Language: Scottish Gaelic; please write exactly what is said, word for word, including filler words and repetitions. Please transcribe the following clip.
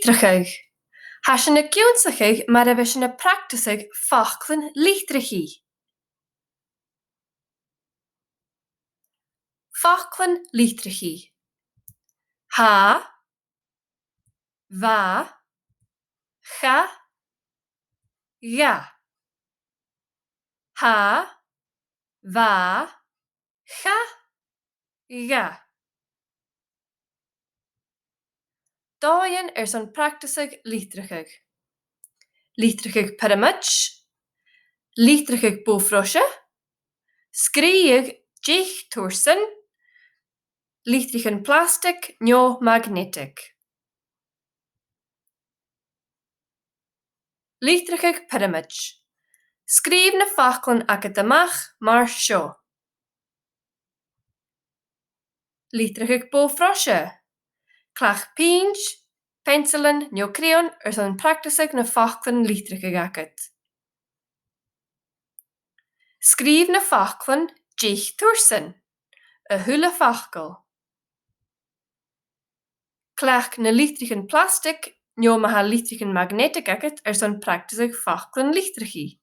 Litreachadh. Tha sinn ag ionnsachadh mar a bhios sinn a' practasadh faclan litreachaidh. Faclan litreachaidh. Tha, bha, cha, dha. Tha, bha, cha, dha. Dòighean airson practasadh litreachadh. Litreachadh pioramaid, litreachadh bogha-froise, sgrìobhadh deich tursan, litreachan plastaig no magnetic. Litreachadh pioramaid. Sgrìobh na faclan agad a-mach mar seo. Litreachadh bogha-froise. Cleachd peant, peansailean no crayon airson practasadh na faclan litreachaidh agad. Sgrìobh na faclan deich tursan, a h-uile facal. Cleachd na litreachan plastaig no ma tha litreachan magnetic agad airson practasadh faclan litreachaidh.